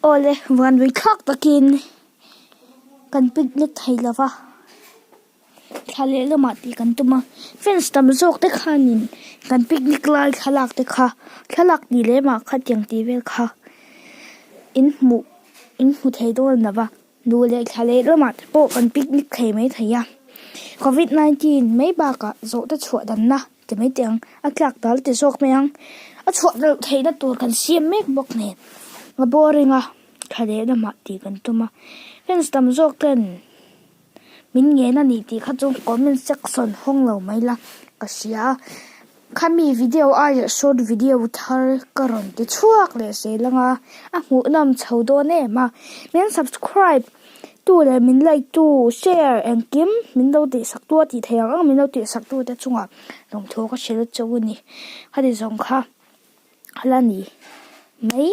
Awle vanvei thlak takin kan picnic thei lova thla leh lamah tih kan tum a fans tam zawk te khanin kan picnic lai thlalak te kha thlalak tih lem ah khatiang tih vel kha in hmuh in hmu thei dawn lova. Duh leh thla leh lamah te pawh kan picnic thei mai thei a, covid 19 mai bakah zawh te chhuah danna ti mai teh ang, a tlak dal ti zawk mai ang, a chhuah loh theihna tur kan siam mek bawk nen a boring a, thla leh lamah tih kan tum a, fans tam zawk ten min ngen a ni tih kha chu comment section hawng lo mai la ka hria a. Khami video aia short video thar ka rawn ti chhuak leh zel anga a hmuhnawm chho dawn em a, min subscribe tu leh min like tu share engkim min lo tihsak tu a tih theih ang ang min lo tihsak tu te chungah lawmthu ka hrilh chauh a ni, khati zawng kha a la ni mai.